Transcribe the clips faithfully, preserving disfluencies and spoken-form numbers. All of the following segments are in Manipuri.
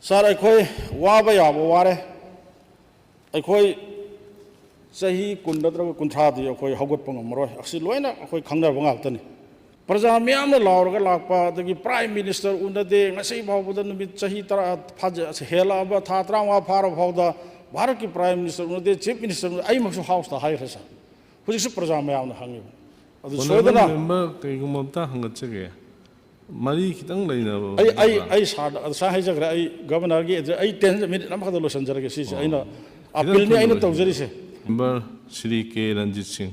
ꯁꯥꯔ, ꯑꯩꯈꯣꯏ ꯋꯥꯕ ꯌꯥꯕ ꯋꯥꯔꯦ꯫ ꯑꯩꯈꯣꯏ ꯆꯍꯤ ꯀꯨꯟ ꯅꯠꯇ꯭ꯔꯒ ꯀꯨꯟꯊ꯭ꯔꯥꯗꯤ ꯑꯩꯈꯣꯏ ꯍꯧꯒꯠꯄ ꯉꯝꯃꯔꯣꯏ꯫ ꯑꯁꯤ ꯂꯣꯏꯅ ꯑꯩꯈꯣꯏ ꯈꯪꯅꯕ ꯉꯥꯛꯇꯅꯤ꯫ ꯄ꯭ꯔꯖꯥ ꯃꯤꯌꯥꯝꯅ ꯂꯥꯎꯔꯒ ꯂꯥꯛꯄ, ꯑꯗꯒꯤ Prime Minister ꯎꯅꯗꯦ, ꯉꯁꯤ ꯐꯥꯎꯕꯗ ꯅꯨꯃꯤꯠ ꯆꯍꯤ ꯇꯔꯥ ꯐꯥꯖ-, ꯍꯦꯜꯂꯛꯑꯕ, ꯊꯥ ꯇꯔꯥꯃꯉꯥ ꯐꯥꯔꯕ ꯐꯥꯎꯗ ꯚꯥꯔꯠꯀꯤ Prime Minister ꯎꯅꯗꯦ, Chief Minister ꯎꯅꯗꯦ, ꯑꯩꯃꯛꯁꯨ Houseꯇ ꯍꯥꯏꯈ꯭ꯔꯦ ꯁꯥꯔ꯫ ꯍꯧꯖꯤꯛꯁꯨ ꯄ꯭ꯔꯖꯥ ꯃꯌꯥꯝꯅ ꯍꯪꯉꯤꯕ꯫ ꯑꯗꯨ Honourable ꯁꯣꯏꯗꯅ member, ꯀꯩꯒꯨꯝꯕ ꯑꯝꯇ ꯍꯪꯒꯠꯆꯒꯦ꯫ ꯃꯔꯤ ꯈꯤꯇꯪ ꯂꯩꯅꯕ ꯑꯩ, ꯑꯩ, ꯑꯗꯨꯒ ꯑꯩ ꯁꯥꯔꯗ ꯉꯁꯥꯏ ꯍꯥꯏꯖꯈ꯭ꯔꯦ, ꯑꯩ Governorꯒꯤ address, ꯑꯩ ten minute ꯑꯃꯈꯛꯇ ꯂꯣꯏꯁꯤꯟꯖꯔꯒꯦ꯫ ꯁꯤꯁꯦ ꯑꯣ꯫ ꯑꯩꯅ ꯈꯤꯇꯪ appealꯅꯤ ꯑꯩꯅ ꯊꯝꯖꯔꯒꯦ꯫ ꯇꯧꯖꯔꯤꯁꯦ꯫ Member ꯁ꯭ꯔꯤ ꯀꯦ ꯔꯟꯖꯤꯠ ꯁꯤꯡ꯫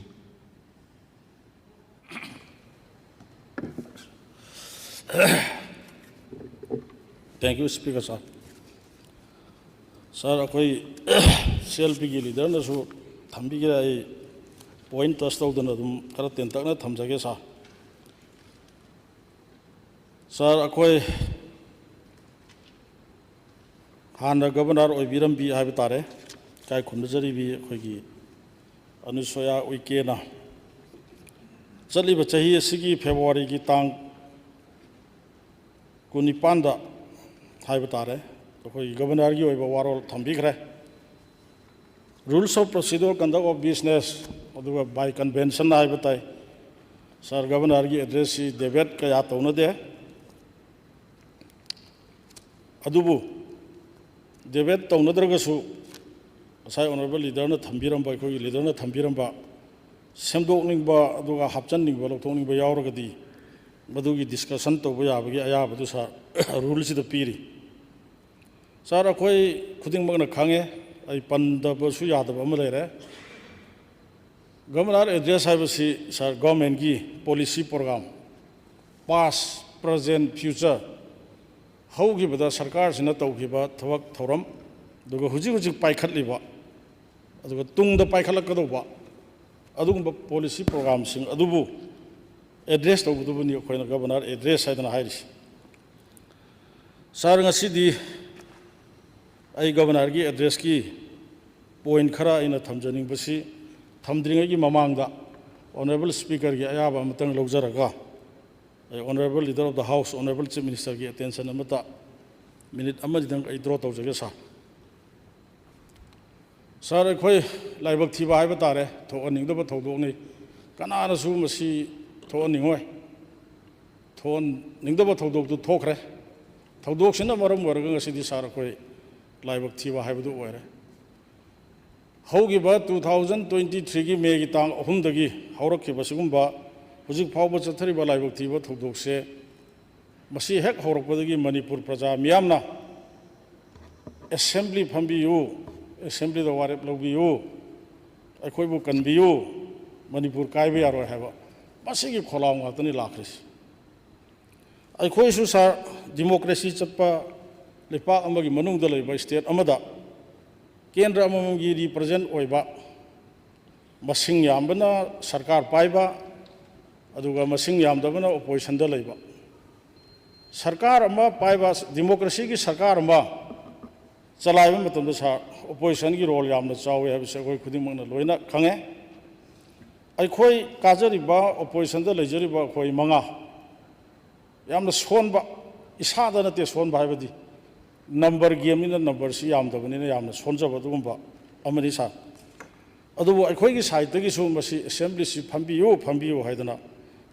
Thank you, Speaker sir꯫ ꯁꯥꯔ, ꯑꯩꯈꯣꯏ CLPꯒꯤ leaderꯅꯁꯨ ꯊꯝꯕꯤꯈ꯭ꯔꯦ, ꯑꯩ point touch ꯇꯧꯗꯅ ꯑꯗꯨꯝ ꯈꯔ ꯇꯦꯟꯇꯛꯅ ꯊꯝꯖꯒꯦ ꯁꯥꯔ꯫ ꯁꯥꯔ, ꯑꯩꯈꯣꯏ ꯍꯥꯟꯅ Governor ꯑꯣꯏꯕꯤꯔꯝꯕꯤ ꯍꯥꯏꯕ ꯇꯥꯔꯦ, ꯏꯀꯥꯏ ꯈꯨꯝꯅꯖꯔꯤꯕꯤ ꯑꯩꯈꯣꯏꯒꯤ ꯑꯅꯨꯁꯨꯌꯥ ꯎꯏꯀꯦꯅ ꯆꯠꯂꯤꯕ ꯆꯍꯤ ꯑꯁꯤꯒꯤ Februaryꯒꯤ ꯇꯥꯡ ꯀꯨꯟꯅꯤꯄꯥꯟꯗ ꯍꯥꯏꯕ ꯇꯥꯔꯦ, ꯑꯩꯈꯣꯏꯒꯤ Governorꯒꯤ ꯑꯣꯏꯕ ꯋꯥꯔꯣꯜ ꯊꯝꯕꯤꯈ꯭ꯔꯦ꯫ Rules of Procedure Conduct of Business, ꯑꯗꯨꯒ by convention ꯍꯥꯏꯕ ꯇꯥꯏ꯫ ꯁꯥꯔ, Governorꯒꯤ addressꯁꯤ debate ꯀꯌꯥ ꯇꯧꯅꯗꯦ꯫ ꯑꯗꯨꯕꯨ debate ꯇꯧꯅꯗ꯭ꯔꯒꯁꯨ ꯉꯁꯥꯏ Honourable leaderꯅ ꯊꯝꯕꯤꯔꯝꯕ, ꯑꯩꯈꯣꯏꯒꯤ leaderꯅ ꯊꯝꯕꯤꯔꯝꯕ ꯁꯦꯝꯗꯣꯛꯅꯤꯡꯕ ꯑꯗꯨꯒ ꯍꯥꯞꯆꯤꯟꯅꯤꯡꯕ, ꯂꯧꯊꯣꯛꯅꯤꯡꯕ ꯌꯥꯎꯔꯒꯗꯤ ꯃꯗꯨꯒꯤ discussion ꯇꯧꯕ ꯌꯥꯕꯒꯤ ꯑꯌꯥꯕꯗꯨ ꯁꯥꯔ, ruleꯁꯤꯗ ꯄꯤꯔꯤ꯫ ꯁꯥꯔ, ꯑꯩꯈꯣꯏ ꯈꯨꯗꯤꯡꯃꯛꯅ ꯈꯪꯉꯦ, ꯑꯩ ꯄꯟꯗꯕꯁꯨ ꯌꯥꯗꯕ ꯑꯃ ꯂꯩꯔꯦ꯫ Governor address ꯍꯥꯏꯕꯁꯤ ꯁꯥꯔ, governmentꯀꯤ policy program, past, present, future, ꯍꯧꯈꯤꯕꯗ ꯁꯔꯀꯥꯔꯁꯤꯅ ꯇꯧꯈꯤꯕ ꯊꯕꯛ ꯊꯧꯔꯝ, ꯑꯗꯨꯒ ꯍꯧꯖꯤꯛ ꯍꯧꯖꯤꯛ ꯄꯥꯏꯈꯠꯂꯤꯕ, ꯑꯗꯨꯒ ꯇꯨꯡꯗ ꯄꯥꯏꯈꯠꯂꯛꯀꯗꯧꯕ ꯑꯗꯨꯒꯨꯝꯕ policy programꯁꯤꯡ ꯑꯗꯨꯕꯨ address ꯇꯧꯒꯗꯕꯅꯤ ꯑꯩꯈꯣꯏꯅ Governor address ꯍꯥꯏꯗꯅ ꯍꯥꯏꯔꯤꯁꯤ꯫ ꯁꯥꯔ, ꯉꯁꯤꯗꯤ ꯑꯩ Governorꯒꯤ addressꯀꯤ point ꯈꯔ ꯑꯩꯅ ꯊꯝꯖꯅꯤꯡꯕꯁꯤ, ꯊꯝꯗ꯭ꯔꯤꯉꯩꯒꯤ ꯃꯃꯥꯡꯗ Honourable Speakerꯒꯤ ꯑꯌꯥꯕ ꯑꯃꯇꯪ ꯂꯧꯖꯔꯒ, ꯑꯩ Honourable Leader of the House, Honourable Chief Ministerꯒꯤ attention ꯑꯃꯇ ꯃꯤꯅꯤꯠ ꯑꯃꯅꯤꯗꯪ ꯑꯩ ꯗ꯭ꯔꯣ ꯇꯧꯖꯒꯦ, ꯁꯥꯔ꯫ ꯁꯥꯔ, ꯑꯩꯈꯣꯏ ꯂꯥꯏꯕꯛ ꯊꯤꯕ ꯍꯥꯏꯕ ꯇꯥꯔꯦ, ꯊꯣꯛꯍꯟꯅꯤꯡꯗꯕ ꯊꯧꯗꯣꯛꯅꯤ꯫ ꯀꯅꯥꯅꯁꯨ ꯃꯁꯤ ꯊꯣꯛꯍꯟꯅꯤꯡꯉꯣꯏ꯫ ꯊꯣꯛꯍꯟꯅꯤꯡꯗꯕ ꯊꯧꯗꯣꯛꯇꯨ ꯊꯣꯛꯈ꯭ꯔꯦ꯫ ꯊꯧꯗꯣꯛꯁꯤꯅ ꯃꯔꯝ ꯑꯣꯏꯔꯒ ꯉꯁꯤꯗꯤ, ꯁꯥꯔ, ꯑꯩꯈꯣꯏ ꯂꯥꯏꯕꯛ ꯊꯤꯕ ꯍꯥꯏꯕꯗꯨ ꯑꯣꯏꯔꯦ꯫ ꯍꯧꯈꯤꯕ two thousand twenty threeꯒꯤ Mayꯒꯤ ꯇꯥꯡ ꯑꯍꯨꯝꯗꯒꯤ ꯍꯧꯔꯛꯈꯤꯕ ꯁꯤꯒꯨꯝꯕ ꯍꯧꯖꯤꯛ ꯐꯥꯎꯕ ꯆꯠꯊꯔꯤꯕ ꯂꯥꯏꯕꯛ ꯊꯤꯕ ꯊꯧꯗꯣꯛꯁꯦ, ꯃꯁꯤ ꯍꯦꯛ ꯍꯧꯔꯛꯄꯗꯒꯤ ꯃꯅꯤꯄꯨꯔ ꯄ꯭ꯔꯖꯥ ꯃꯤꯌꯥꯝꯅ "ꯑꯦꯁꯦꯝꯕ꯭ꯂꯤ ꯐꯝꯕꯤꯌꯨ, ꯑꯦꯁꯦꯝꯕ꯭ꯂꯤꯗ ꯋꯥꯔꯦꯞ ꯂꯧꯕꯤꯌꯨ, ꯑꯩꯈꯣꯏꯕꯨ ꯀꯟꯕꯤꯌꯨ, ꯃꯅꯤꯄꯨꯔ ꯀꯥꯏꯕ ꯌꯥꯔꯣꯏ" ꯍꯥꯏꯕ ꯃꯁꯤꯒꯤ ꯈꯣꯜꯂꯥꯎ ꯉꯥꯛꯇꯅꯤ ꯂꯥꯛꯈ꯭ꯔꯤꯁꯤ꯫ ꯑꯩꯈꯣꯏꯁꯨ, ꯁꯥꯔ, ꯗꯤꯃꯣꯀ꯭ꯔꯦꯁꯤ ꯆꯠꯄ ꯂꯩꯄꯥꯛ ꯑꯃꯒꯤ ꯃꯅꯨꯡꯗ ꯂꯩꯕ state ꯑꯃꯗ ꯀꯦꯟꯗ꯭ꯔ ꯑꯃꯃꯝꯒꯤ represent ꯑꯣꯏꯕ, ꯃꯁꯤꯡ ꯌꯥꯝꯕꯅ ꯁꯔꯀꯥꯔ ꯄꯥꯏꯕ, ꯑꯗꯨꯒ ꯃꯁꯤꯡ ꯌꯥꯝꯗꯕꯅ oppositionꯗ ꯂꯩꯕ꯫ ꯁꯔꯀꯥꯔ ꯑꯃ ꯄꯥꯏꯕ, ꯗꯤꯃꯣꯀ꯭ꯔꯦꯁꯤꯒꯤ ꯁꯔꯀꯥꯔ ꯑꯃ ꯆꯂꯥꯏꯕ ꯃꯇꯝꯗ, ꯁꯥꯔ, oppositionꯒꯤ role ꯌꯥꯝꯅ ꯆꯥꯎꯏ ꯍꯥꯏꯕꯁꯤ ꯑꯩꯈꯣꯏ ꯈꯨꯗꯤꯡꯃꯛꯅ ꯂꯣꯏꯅ ꯈꯪꯉꯦ꯫ ꯑꯩꯈꯣꯏ ꯀꯥꯖꯔꯤꯕ, oppositionꯗ ꯂꯩꯖꯔꯤꯕ ꯑꯩꯈꯣꯏ ꯃꯉꯥ ꯌꯥꯝꯅ ꯁꯣꯟꯕ, ꯏꯁꯥꯗ ꯅꯠꯇꯦ ꯁꯣꯟꯕ ꯍꯥꯏꯕꯗꯤ, number gameꯅꯤꯅ, numberꯁꯤ ꯌꯥꯝꯗꯕꯅꯤꯅ ꯌꯥꯝꯅ ꯁꯣꯟꯖꯕ ꯑꯗꯨꯒꯨꯝꯕ ꯑꯃꯅꯤ, ꯁꯥꯔ꯫ ꯑꯗꯨꯕꯨ ꯑꯩꯈꯣꯏꯒꯤ sideꯇꯒꯤꯁꯨ ꯃꯁꯤ "ꯑꯦꯁꯦꯝꯕ꯭ꯂꯤꯁꯤ ꯐꯝꯕꯤꯌꯨ, ꯐꯝꯕꯤꯌꯨ" ꯍꯥꯏꯗꯅ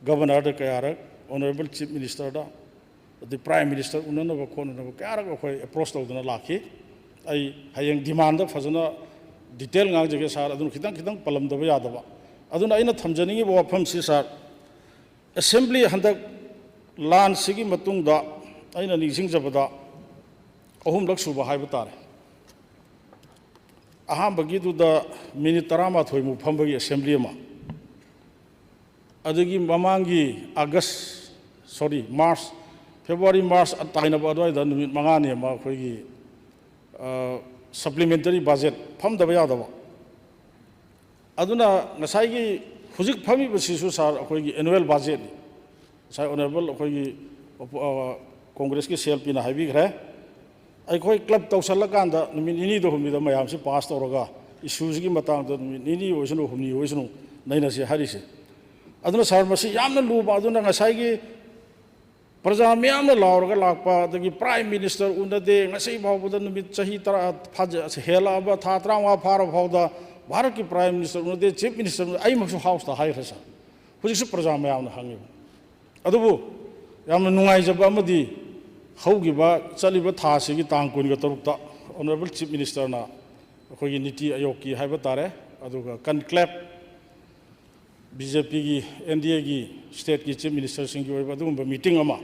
Governorꯗ ꯀꯌꯥꯔꯛ, Honourable Chief Ministerꯗ, ꯑꯗꯩ Prime Minister ꯎꯅꯅꯕ ꯈꯣꯠꯅꯅꯕ ꯀꯌꯥꯔꯛ ꯑꯩꯈꯣꯏ approach ꯇꯧꯗꯨꯅ ꯂꯥꯛꯈꯤ꯫ ꯑꯩ ꯍꯌꯦꯡ demandꯗ ꯐꯖꯅ detail ꯉꯥꯡꯖꯒꯦ, ꯁꯥꯔ, ꯑꯗꯨꯅ ꯈꯤꯇꯪ ꯈꯤꯇꯪ ꯄꯜꯂꯝꯗꯕ ꯌꯥꯗꯕ꯫ ꯑꯗꯨꯅ ꯑꯩꯅ ꯊꯝꯖꯅꯤꯡꯉꯤꯕ ꯋꯥꯐꯝꯁꯤ, ꯁꯥꯔ, ꯑꯦꯁꯦꯝꯕ꯭ꯂꯤ ꯍꯟꯗꯛ ꯂꯥꯟꯁꯤꯒꯤ ꯃꯇꯨꯡꯗ ꯑꯩꯅ ꯅꯤꯡꯁꯤꯡꯖꯕꯗ ꯑꯍꯨꯝꯂꯛ ꯁꯨꯕ ꯍꯥꯏꯕ ꯇꯥꯔꯦ꯫ ꯑꯍꯥꯟꯕꯒꯤꯗꯨꯗ ꯃꯤꯅꯤꯠ ꯇꯔꯥꯃꯥꯊꯣꯏꯃꯨꯛ ꯐꯝꯕꯒꯤ ꯑꯦꯁꯦꯝꯕ꯭ꯂꯤ ꯑꯃ, ꯑꯗꯒꯤ ꯃꯃꯥꯡꯒꯤ ꯑꯥꯒꯁ, sorry, ꯃꯥꯔꯆ, ꯐꯦꯕ꯭ꯔꯨꯋꯥꯔꯤ, ꯃꯥꯔꯆ ꯇꯥꯏꯅꯕ ꯑꯗꯨꯋꯥꯏꯗ ꯅꯨꯃꯤꯠ ꯃꯉꯥꯅꯤ ꯑꯃ ꯑꯩꯈꯣꯏꯒꯤ, ꯑ, supplementary budget ꯐꯝꯗꯕ ꯌꯥꯗꯕ꯫ ꯑꯗꯨꯅ ꯉꯁꯥꯏꯒꯤ ꯍꯧꯖꯤꯛ ꯐꯝꯃꯤꯕꯁꯤꯁꯨ, ꯁꯥꯔ, ꯑꯩꯈꯣꯏꯒꯤ annual budgetꯅꯤ꯫ ꯉꯁꯥꯏ Honourable ꯑꯩꯈꯣꯏꯒꯤ ꯑꯣꯄꯣ-, ꯑ, Congressꯀꯤ CLPꯅ ꯍꯥꯏꯕꯤꯈ꯭ꯔꯦ꯫ ꯑꯩꯈꯣꯏ club ꯇꯧꯁꯜꯂꯀꯥꯟꯗ ꯅꯨꯃꯤꯠ ꯅꯤꯅꯤꯗ ꯍꯨꯝꯅꯤꯗ ꯃꯌꯥꯝꯁꯤ pass ꯇꯧꯔꯒ issueꯁꯤꯒꯤ ꯃꯇꯥꯡꯗ ꯅꯨꯃꯤꯠ ꯅꯤꯅꯤ ꯑꯣꯏꯁꯅꯨ, ꯍꯨꯝꯅꯤ ꯑꯣꯏꯁꯅꯨ, ꯅꯩꯅꯁꯤ ꯍꯥꯏꯔꯤꯁꯦ꯫ ꯑꯗꯨꯅ, ꯁꯥꯔ, ꯃꯁꯤ ꯌꯥꯝꯅ ꯂꯨꯕ꯫ ꯑꯗꯨꯅ ꯉꯁꯥꯏꯒꯤ ꯄ꯭ꯔꯖꯥ ꯃꯌꯥꯝꯅ ꯂꯥꯎꯔꯒ ꯂꯥꯛꯄ, ꯑꯗꯒꯤ Prime Minister ꯎꯅꯗꯦ, ꯉꯁꯤ ꯐꯥꯎꯕꯗ ꯅꯨꯃꯤꯠ ꯆꯍꯤ ꯇꯔꯥ ꯐꯥꯖ-, ꯍꯦꯜꯂꯛꯑꯕ, ꯊꯥ ꯇꯔꯥꯃꯉꯥ ꯐꯥꯔꯕ ꯐꯥꯎꯗ ꯚꯥꯔꯠꯀꯤ Prime Minister ꯎꯅꯗꯦ, Chief Minister ꯎꯅꯗꯦ, ꯑꯩꯃꯛꯁꯨ Houseꯇ ꯍꯥꯏꯈ꯭ꯔꯦ ꯁꯥꯔ꯫ ꯍꯧꯖꯤꯛꯁꯨ ꯄ꯭ꯔꯖꯥ ꯃꯌꯥꯝꯅ ꯍꯪꯉꯤꯕ꯫ ꯑꯗꯨꯕꯨ ꯌꯥꯝꯅ ꯅꯨꯡꯉꯥꯏꯖꯕ ꯑꯃꯗꯤ, ꯍꯧꯈꯤꯕ ꯆꯠꯂꯤꯕ ꯊꯥ ꯑꯁꯤꯒꯤ ꯇꯥꯡ ꯀꯨꯟꯒ ꯇꯔꯨꯛꯇ Honourable Chief Ministerꯅ ꯑꯩꯈꯣꯏꯒꯤ ꯅꯤꯇꯤ ꯑꯌꯣꯒꯀꯤ ꯍꯥꯏꯕ ꯇꯥꯔꯦ, ꯑꯗꯨꯒ conclave, BJPꯒꯤ, NDAꯒꯤ stateꯀꯤ Chief Ministerꯁꯤꯡꯒꯤ ꯑꯣꯏꯕ ꯑꯗꯨꯒꯨꯝꯕ meeting ꯑꯃ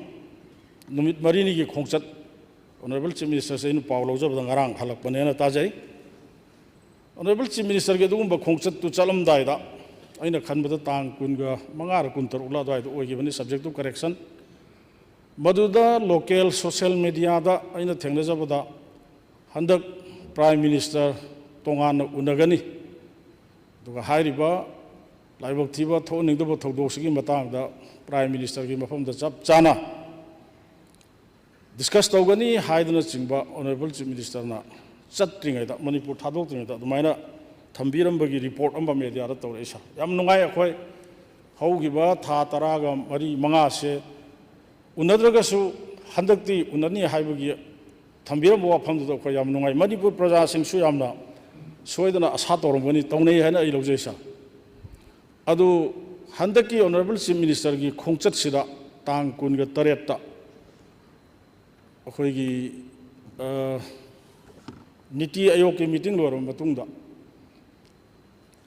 ꯅꯨꯃꯤꯠ ꯃꯔꯤꯅꯤꯒꯤ ꯈꯣꯡꯆꯠ, Honourable Chief Ministerꯁꯦ ꯑꯩꯅ ꯄꯥꯎ ꯂꯧꯖꯕꯗ ꯉꯔꯥꯡ ꯍꯜꯂꯛꯄꯅꯦꯅ ꯇꯥꯖꯩ꯫ Honourable Chief Ministerꯒꯤ ꯑꯗꯨꯒꯨꯝꯕ ꯈꯣꯡꯆꯠꯇꯨ ꯆꯠꯂꯝꯗꯥꯏꯗ ꯑꯩꯅ ꯈꯟꯕꯗ ꯇꯥꯡ ꯀꯨꯟꯒ ꯃꯉꯥꯔ ꯀꯨꯟꯇꯔꯨꯛꯂ ꯑꯗꯨꯋꯥꯏꯗ ꯑꯣꯏꯈꯤꯕꯅꯤ, subject to correction꯫ ꯃꯗꯨꯗ local social mediaꯗ ꯑꯩꯅ ꯊꯦꯡꯅꯖꯕꯗ ꯍꯟꯗꯛ Prime Minister ꯇꯣꯉꯥꯟꯅ ꯎꯅꯒꯅꯤ, ꯑꯗꯨꯒ ꯍꯥꯏꯔꯤꯕ ꯂꯥꯏꯕꯛ ꯊꯤꯕ ꯊꯣꯛꯍꯟꯅꯤꯡꯗꯕ ꯊꯧꯗꯣꯛꯁꯤꯒꯤ ꯃꯇꯥꯡꯗ Prime Ministerꯒꯤ ꯃꯐꯝꯗ ꯆꯞ ꯆꯥꯅ discuss ꯇꯧꯒꯅꯤ ꯍꯥꯏꯗꯨꯅꯆꯤꯡꯕ Honourable Chief Ministerꯅ ꯆꯠꯇ꯭ꯔꯤꯉꯩꯗ, ꯃꯅꯤꯄꯨꯔ ꯊꯥꯗꯣꯛꯇ꯭ꯔꯤꯉꯩꯗ ꯑꯗꯨꯃꯥꯏꯅ ꯊꯝꯕꯤꯔꯝꯕꯒꯤ report ꯑꯃ mediaꯗ ꯇꯧꯔꯛꯏ ꯁꯥꯔ꯫ ꯌꯥꯝ ꯅꯨꯡꯉꯥꯏ꯫ ꯑꯩꯈꯣꯏ ꯍꯧꯈꯤꯕ ꯊꯥ ꯇꯔꯥꯒ ꯃꯔꯤ ꯃꯉꯥꯁꯦ ꯎꯅꯗ꯭ꯔꯒꯁꯨ ꯍꯟꯗꯛꯇꯤ ꯎꯅꯅꯤ ꯍꯥꯏꯕꯒꯤ ꯊꯝꯕꯤꯔꯝꯕ ꯋꯥꯐꯝꯗꯨꯗ ꯑꯩꯈꯣꯏ ꯌꯥꯝ ꯅꯨꯡꯉꯥꯏ꯫ ꯃꯅꯤꯄꯨꯔ ꯄ꯭ꯔꯖꯥꯁꯤꯡꯁꯨ ꯌꯥꯝꯅ ꯁꯣꯏꯗꯅ ꯑꯁꯥ ꯇꯧꯔꯝꯒꯅꯤ, ꯇꯧꯅꯩ ꯍꯥꯏꯅ ꯑꯩ ꯂꯧꯖꯩ ꯁꯥꯔ꯫ ꯑꯗꯨ ꯍꯟꯗꯛꯀꯤ Honourable Chief Ministerꯒꯤ ꯈꯣꯡꯆꯠꯁꯤꯗ ꯇꯥꯡ ꯀꯨꯟꯒ ꯇꯔꯦꯠꯇ ꯑꯩꯈꯣꯏꯒꯤ, ꯑ, ꯅꯤꯇꯤ ꯑꯌꯣꯒꯀꯤ meeting ꯂꯣꯏꯔꯕ ꯃꯇꯨꯡꯗ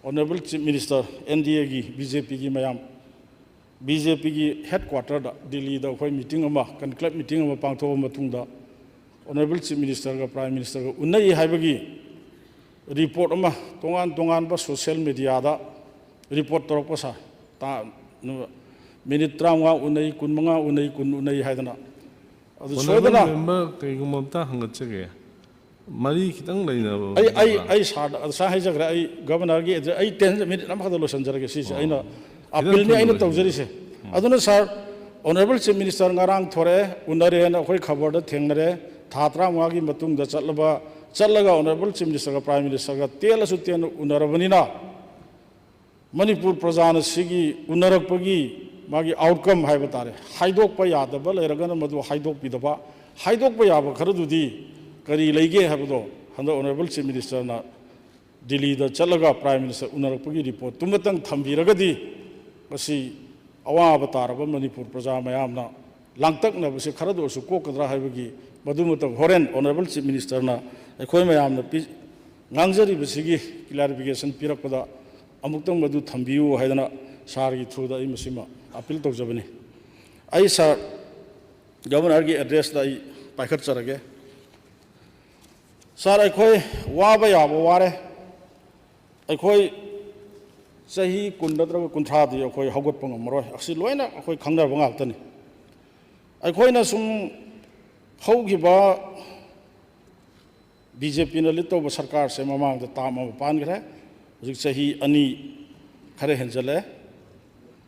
Honourable Chief Minister, NDAꯒꯤ, BJPꯒꯤ ꯃꯌꯥꯝ, BJPꯒꯤ headquarterꯗ ꯗꯤꯜꯂꯤꯗ ꯑꯩꯈꯣꯏ meeting ꯑꯃ, conclave meeting ꯑꯃ ꯄꯥꯡꯊꯣꯛꯑꯕ ꯃꯇꯨꯡꯗ Honourable Chief Ministerꯒ Prime Ministerꯒ ꯎꯅꯩ ꯍꯥꯏꯕꯒꯤ report ꯑꯃ ꯇꯣꯉꯥꯟ ꯇꯣꯉꯥꯟꯕ social mediaꯗ report ꯇꯧꯔꯛꯄ ꯁꯥꯔ꯫ ꯇꯥ-, ꯅꯨ-, minute ꯇꯔꯥꯃꯉꯥ ꯎꯅꯩ, ꯀꯨꯟꯃꯉꯥ ꯎꯅꯩ, ꯀꯨꯟ ꯎꯅꯩ ꯍꯥꯏꯗꯅ꯫ ꯑꯗꯨ Honourable ꯁꯣꯏꯗꯅ member, ꯀꯩꯒꯨꯝꯕ ꯑꯝꯇ ꯍꯪꯒꯠꯆꯒꯦ꯫ ꯃꯔꯤ ꯈꯤꯇꯪ ꯂꯩꯅꯕ ꯑꯩ, ꯑꯩ, ꯑꯣꯏꯕ꯭ꯔꯥ? ꯑꯩ ꯁꯥꯔꯗ ꯉꯁꯥꯏ ꯍꯥꯏꯖꯈ꯭ꯔꯦ, ꯑꯩ Governorꯒꯤ address, ꯑꯩ ten minute ꯑꯃꯈꯛꯇ ꯂꯣꯏꯁꯤꯟꯖꯔꯒꯦ꯫ ꯁꯤꯁꯦ ꯑꯣ꯫ ꯑꯩꯅ ꯈꯤꯇꯪ appealꯅꯤ ꯊꯨꯅ ꯑꯩꯅ ꯂꯣꯏꯁꯤꯟꯕꯤꯌꯨ꯫ ꯇꯧꯖꯔꯤꯁꯦ꯫ ꯎꯝ꯫ ꯑꯗꯨꯅ ꯁꯥꯔ, Honourable Chief Minister ꯉꯔꯥꯡ ꯊꯣꯔꯛꯑꯦ, ꯎꯅꯔꯦꯅ ꯑꯩꯈꯣꯏ ꯈꯕꯔꯗ ꯊꯦꯡꯅꯔꯦ꯫ ꯊꯥ ꯇꯔꯥꯃꯉꯥꯒꯤ ꯃꯇꯨꯡꯗ ꯆꯠꯂꯕ, ꯆꯠꯂꯒ Honourable Chief Ministerꯒ Prime Ministerꯒ ꯇꯦꯜꯂꯁꯨ ꯇꯦꯟꯅ ꯎꯅꯔꯕꯅꯤꯅ, ꯃꯅꯤꯄꯨꯔ ꯄ꯭ꯔꯖꯥꯅ ꯁꯤꯒꯤ ꯎꯅꯔꯛꯄꯒꯤ ꯃꯥꯒꯤ outcome ꯍꯥꯏꯕ ꯇꯥꯔꯦ, ꯍꯥꯏꯗꯣꯛꯄ ꯌꯥꯗꯕ ꯂꯩꯔꯒꯅ ꯃꯗꯨ ꯍꯥꯏꯗꯣꯛꯄꯤꯗꯕ, ꯍꯥꯏꯗꯣꯛꯄ ꯌꯥꯕ ꯈꯔꯗꯨꯗꯤ ꯀꯔꯤ ꯂꯩꯒꯦ ꯍꯥꯏꯕꯗꯣ ꯍꯟꯗꯛ Honourable Chief Ministerꯅ ꯗꯤꯜꯂꯤꯗ ꯆꯠꯂꯒ Prime Minister ꯎꯅꯔꯛꯄꯒꯤ reportꯇꯨꯃꯇꯪ ꯊꯝꯕꯤꯔꯒꯗꯤ ꯃꯁꯤ ꯑꯋꯥꯕ ꯇꯥꯔꯕ ꯃꯅꯤꯄꯨꯔ ꯄ꯭ꯔꯖꯥ ꯃꯌꯥꯝꯅ ꯂꯥꯡꯇꯛꯅꯕꯁꯦ ꯈꯔꯗ ꯑꯣꯏꯔꯁꯨ ꯀꯣꯛꯀꯗ꯭ꯔꯥ ꯍꯥꯏꯕꯒꯤ ꯃꯗꯨꯃꯇꯪ ꯍꯣꯔꯦꯟ Honourable Chief Ministerꯅ ꯑꯩꯈꯣꯏ ꯃꯌꯥꯝꯅ ꯄꯤ-, ꯉꯥꯡꯖꯔꯤꯕꯁꯤꯒꯤ clarification ꯄꯤꯔꯛꯄꯗ ꯑꯃꯨꯛꯇꯪ ꯃꯗꯨ ꯊꯝꯕꯤꯌꯨ ꯍꯥꯏꯗꯅ sirꯒꯤ throughꯗ ꯑꯩ ꯃꯁꯤꯃ appeal ꯇꯧꯖꯕꯅꯤ꯫ ꯑꯩ sir Governorꯒꯤ addressꯇ ꯑꯩ ꯄꯥꯏꯈꯠꯆꯔꯒꯦ꯫ Sir, ꯑꯩꯈꯣꯏ ꯋꯥꯕ ꯌꯥꯕ ꯋꯥꯔꯦ꯫ ꯑꯩꯈꯣꯏ ꯆꯍꯤ ꯀꯨꯟ ꯅꯠꯇ꯭ꯔꯒ ꯀꯨꯟꯊ꯭ꯔꯥꯗꯤ ꯑꯩꯈꯣꯏ ꯍꯧꯒꯠꯄ ꯉꯝꯃꯔꯣꯏ꯫ ꯑꯁꯤ ꯂꯣꯏꯅ ꯑꯩꯈꯣꯏ ꯈꯪꯅꯕ ꯉꯥꯛꯇꯅꯤ꯫ ꯑꯩꯈꯣꯏꯅ ꯁꯨꯝ ꯍꯧꯈꯤꯕ BJPꯅ lead ꯇꯧꯕ ꯁꯔꯀꯥꯔꯁꯦ ꯃꯃꯥꯡꯗ term ꯑꯃ ꯄꯥꯟꯈ꯭ꯔꯦ, ꯍꯧꯖꯤꯛ ꯆꯍꯤ ꯑꯅꯤ ꯈꯔ ꯍꯦꯟꯖꯜꯂꯛꯑꯦ꯫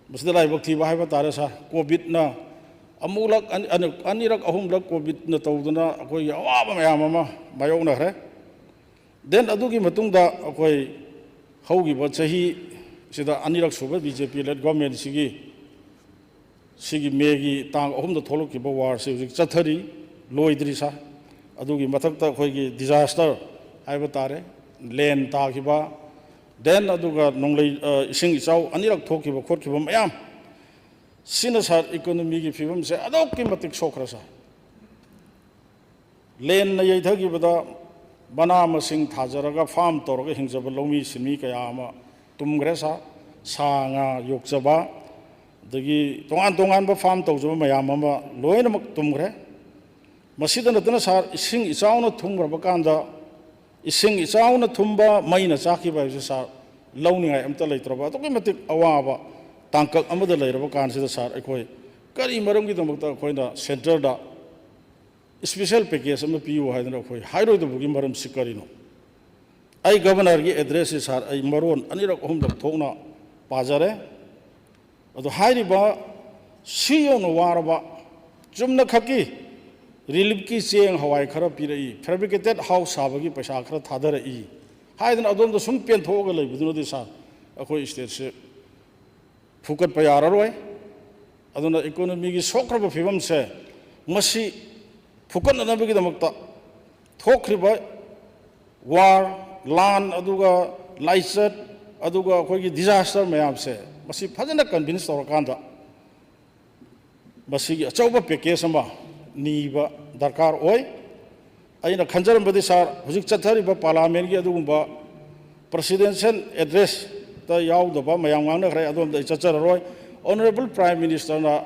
ꯃꯁꯤꯗ ꯂꯥꯏꯕꯛ ꯊꯤꯕ ꯍꯥꯏꯕ ꯇꯥꯔꯦ sir, COVIDꯅ ꯑꯃꯨꯛꯂꯛ, ꯑꯅꯤ-, ꯑꯅꯤ-, ꯑꯅꯤꯔꯛ ꯑꯍꯨꯝꯂꯛ COVIDꯅ ꯇꯧꯗꯨꯅ ꯑꯩꯈꯣꯏꯒꯤ ꯑꯋꯥꯕ ꯃꯌꯥꯝ ꯑꯃ ꯃꯥꯌꯣꯛꯅꯈ꯭ꯔꯦ꯫ Then ꯑꯗꯨꯒꯤ ꯃꯇꯨꯡꯗ ꯑꯩꯈꯣꯏ ꯍꯧꯈꯤꯕ ꯆꯍꯤꯁꯤꯗ ꯑꯅꯤꯔꯛ ꯁꯨꯕ BJP led governmentꯁꯤꯒꯤ, ꯁꯤꯒꯤ Mayꯒꯤ ꯇꯥꯡ ꯑꯍꯨꯝꯗ ꯊꯣꯛꯂꯛꯈꯤꯕ warꯁꯤ ꯍꯧꯖꯤꯛ ꯆꯠꯊꯔꯤ, ꯂꯣꯏꯗ꯭ꯔꯤ sir꯫ ꯑꯗꯨꯒꯤ ꯃꯊꯛꯇ ꯑꯩꯈꯣꯏꯒꯤ disaster ꯍꯥꯏꯕ ꯇꯥꯔꯦ, ꯂꯦꯟ ꯇꯥꯈꯤꯕ, then ꯑꯗꯨꯒ ꯅꯣꯡꯂꯩ, ꯑ, ꯏꯁꯤꯡ ꯏꯆꯥꯎ ꯑꯅꯤꯔꯛ ꯊꯣꯛꯈꯤꯕ ꯈꯣꯠꯈꯤꯕ ꯃꯌꯥꯝ, ꯁꯤꯅ sir economyꯒꯤ ꯐꯤꯕꯝꯁꯦ ꯑꯗꯨꯛꯀꯤ ꯃꯇꯤꯛ ꯁꯣꯛꯈ꯭ꯔꯦ sir꯫ ꯂꯦꯟꯅ ꯌꯩꯊꯈꯤꯕꯗ ꯃꯅꯥ ꯃꯁꯤꯡ ꯊꯥꯖꯔꯒ farm ꯇꯧꯔꯒ ꯍꯤꯡꯖꯕ ꯂꯧꯃꯤ ꯁꯤꯟꯃꯤ ꯀꯌꯥ ꯑꯃ ꯇꯨꯝꯈ꯭ꯔꯦ sir꯫ ꯁꯥ ꯉꯥ ꯌꯣꯛꯆꯕ, ꯑꯗꯒꯤ ꯇꯣꯉꯥꯟ ꯇꯣꯉꯥꯟꯕ farm ꯇꯧꯖꯕ ꯃꯌꯥꯝ ꯑꯃ ꯂꯣꯏꯅꯃꯛ ꯇꯨꯝꯈ꯭ꯔꯦ꯫ ꯃꯁꯤꯗ ꯅꯠꯇꯅ sir, ꯏꯁꯤꯡ ꯏꯆꯥꯎꯅ ꯊꯨꯝꯈ꯭ꯔꯕ ꯀꯥꯟꯗ, ꯏꯁꯤꯡ ꯏꯆꯥꯎꯅ ꯊꯨꯝꯕ, ꯃꯩꯅ ꯆꯥꯛꯈꯤꯕ ꯍꯥꯏꯕꯁꯦ sir, ꯂꯧꯅꯤꯡꯉꯥꯏ ꯑꯝꯇ ꯂꯩꯇ꯭ꯔꯕ, ꯑꯗꯨꯛꯀꯤ ꯃꯇꯤꯛ ꯑꯋꯥꯕ ꯇꯥꯡꯀꯛ ꯑꯃꯗ ꯂꯩꯔꯕ ꯀꯥꯟꯁꯤꯗ sir, ꯑꯩꯈꯣꯏ ꯀꯔꯤ ꯃꯔꯝꯒꯤꯗꯃꯛꯇ ꯑꯩꯈꯣꯏꯅ centreꯗ special package ꯑꯃ ꯄꯤꯌꯨ ꯍꯥꯏꯗꯅ ꯑꯩꯈꯣꯏ ꯍꯥꯏꯔꯣꯏꯗꯕꯒꯤ ꯃꯔꯝꯁꯤ ꯀꯔꯤꯅꯣ? ꯑꯩ Governorꯒꯤ addressꯁꯤ sir, ꯑꯩ ꯃꯔꯣꯟ ꯑꯅꯤꯔꯛ ꯑꯍꯨꯝꯂꯛ ꯊꯣꯛꯅ ꯄꯥꯖꯔꯦ꯫ ꯑꯗꯣ ꯍꯥꯏꯔꯤꯕ ꯁꯤ ꯌꯧꯅ ꯋꯥꯔꯕ, ꯆꯨꯝꯅꯈꯛꯀꯤ reliefꯀꯤ ꯆꯦꯡ ꯍꯋꯥꯏ ꯈꯔ ꯄꯤꯔꯛꯏ, fabricated house ꯁꯥꯕꯒꯤ ꯄꯩꯁꯥ ꯈꯔ ꯊꯥꯗꯔꯛꯏ ꯍꯥꯏꯗꯅ ꯑꯗꯣꯝꯗ ꯁꯨꯝ ꯄꯦꯟꯊꯣꯛꯑꯒ ꯂꯩꯕꯗꯨꯅꯗꯤ sir, ꯑꯩꯈꯣꯏ stateꯁꯦ ꯐꯨꯀꯠꯄ ꯌꯥꯔꯔꯣꯏ꯫ ꯑꯗꯨꯅ ꯏꯀꯣꯅꯣꯃꯤꯒꯤ ꯁꯣꯛꯈ꯭ꯔꯕ ꯐꯤꯕꯝꯁꯦ ꯃꯁꯤ ꯐꯨꯀꯠꯅꯅꯕꯒꯤꯗꯃꯛꯇ ꯊꯣꯛꯈ꯭ꯔꯤꯕ ꯋꯥꯔ, ꯂꯥꯟ, ꯑꯗꯨꯒ ꯂꯥꯏꯆꯠ, ꯑꯗꯨꯒ ꯑꯩꯈꯣꯏꯒꯤ ꯗꯤꯖꯥꯁꯇꯔ ꯃꯌꯥꯝꯁꯦ, ꯃꯁꯤ ꯐꯖꯅ ꯀꯟꯚꯤꯟꯁ ꯇꯧꯔꯀꯥꯟꯗ ꯃꯁꯤꯒꯤ ꯑꯆꯧꯕ ꯄꯦꯀꯦꯖ ꯑꯃ ꯅꯤꯕ ꯗꯔꯀꯥꯔ ꯑꯣꯏ꯫ ꯑꯩꯅ ꯈꯟꯖꯔꯝꯕꯗꯤ, ꯁꯥꯔ, ꯍꯧꯖꯤꯛ ꯆꯠꯊꯔꯤꯕ ꯄꯥꯔꯂꯥꯃꯦꯟꯒꯤ ꯑꯗꯨꯒꯨꯝꯕ ꯄ꯭ꯔꯁꯤꯗꯦꯟꯁꯤꯌꯦꯜ ꯑꯦꯗ꯭ꯔꯦꯁꯇ ꯌꯥꯎꯗꯕ ꯃꯌꯥꯝ ꯉꯥꯡꯅꯈ꯭ꯔꯦ, ꯑꯗꯣꯝꯗ ꯑꯩ ꯆꯠꯆꯔꯔꯣꯏ꯫ ꯑꯣꯅꯔꯦꯕꯜ ꯄ꯭ꯔꯥꯏꯝ ꯃꯤꯅꯤꯁꯇꯔꯅ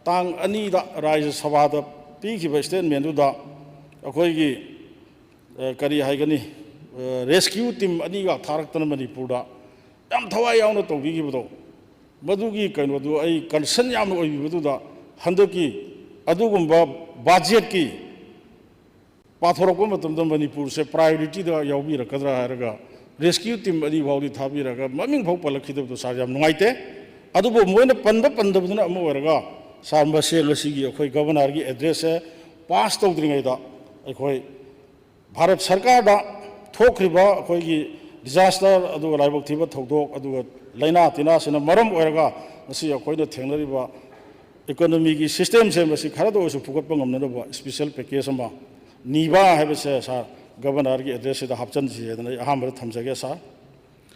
ꯇꯥꯡ ꯑꯅꯤꯗ ꯔꯥꯖ꯭ꯌ ꯁꯚꯥꯗ ꯄꯤꯈꯤꯕ ꯁ꯭ꯇꯦꯠꯃꯦꯟꯗꯨꯗ ꯑꯩꯈꯣꯏꯒꯤ, ꯑ, ꯀꯔꯤ ꯍꯥꯏꯒꯅꯤ, ꯑ, ꯔꯦꯁꯀ꯭ꯌꯨ ꯇꯤꯝ ꯑꯅꯤꯒ ꯊꯥꯔꯛꯇꯅ ꯃꯅꯤꯄꯨꯔꯗ ꯌꯥꯝ ꯊꯋꯥꯏ ꯌꯥꯎꯅ ꯇꯧꯕꯤꯈꯤꯕꯗꯣ, ꯃꯗꯨꯒꯤ ꯀꯩꯅꯣꯗꯨ ꯑꯩ ꯀꯟꯁꯔꯟ ꯌꯥꯝꯅ ꯑꯣꯏꯕꯤꯕꯗꯨꯗ, ꯍꯟꯗꯛꯀꯤ ꯑꯗꯨꯒꯨꯝꯕ ꯕꯖꯦꯠꯀꯤ ꯄꯥꯊꯣꯔꯛꯄ ꯃꯇꯝꯗ ꯃꯅꯤꯄꯨꯔꯁꯦ ꯄ꯭ꯔꯥꯏꯌꯣꯔꯤꯇꯤꯗ ꯌꯥꯎꯕꯤꯔꯛꯀꯗ꯭ꯔꯥ ꯍꯥꯏꯔꯒ ꯔꯦꯁꯀ꯭ꯌꯨ ꯇꯤꯝ ꯑꯅꯤ ꯐꯥꯎꯗꯤ ꯊꯥꯕꯤꯔꯒ ꯃꯃꯤꯡ ꯐꯥꯎ ꯄꯜꯂꯛꯈꯤꯗꯕꯗꯣ, ꯁꯥꯔ, ꯌꯥꯝ ꯅꯨꯡꯉꯥꯏꯇꯦ꯫ ꯑꯗꯨꯕꯨ ꯃꯣꯏꯅ ꯄꯟꯕ ꯄꯟꯗꯕꯗꯨꯅ ꯑꯃ ꯑꯣꯏꯔꯒ, ꯁꯥꯔ, ꯃꯁꯦ ꯉꯁꯤꯒꯤ ꯑꯩꯈꯣꯏ ꯒꯕꯔꯅꯔꯒꯤ ꯑꯦꯗ꯭ꯔꯦꯁꯁꯦ ꯄꯥꯁ ꯇꯧꯗ꯭ꯔꯤꯉꯩꯗ ꯑꯩꯈꯣꯏ ꯚꯥꯔꯠ ꯁꯔꯀꯥꯔꯗ ꯊꯣꯛꯈ꯭ꯔꯤꯕ ꯑꯩꯈꯣꯏꯒꯤ ꯗꯤꯖꯥꯁꯇꯔ ꯑꯗꯨꯒ ꯂꯥꯏꯕꯛ ꯊꯤꯕ ꯊꯧꯗꯣꯛ ꯑꯗꯨꯒ ꯂꯥꯏꯅꯥ ꯇꯤꯟꯅꯥꯁꯤꯅ ꯃꯔꯝ ꯑꯣꯏꯔꯒ ꯉꯁꯤ ꯑꯩꯈꯣꯏꯅ ꯊꯦꯡꯅꯔꯤꯕ ꯏꯀꯣꯅꯣꯃꯤꯒꯤ ꯁꯤꯁꯇꯦꯝꯁꯦ ꯃꯁꯤ ꯈꯔꯗ ꯑꯣꯏꯔꯁꯨ ꯐꯨꯒꯠꯄ ꯉꯝꯅꯅꯕ ꯏꯁꯄꯤꯁꯦꯜ ꯄꯦꯀꯦꯖ ꯑꯃ ꯅꯤꯕ ꯍꯥꯏꯕꯁꯦ, ꯁꯥꯔ, ꯒꯕꯔꯅꯔꯒꯤ ꯑꯦꯗ꯭ꯔꯦꯁꯁꯤꯗ ꯍꯥꯞꯆꯤꯟꯁꯤ ꯍꯥꯏꯗꯅ ꯑꯩ ꯑꯍꯥꯟꯕꯗ ꯊꯝꯖꯒꯦ, ꯁꯥꯔ꯫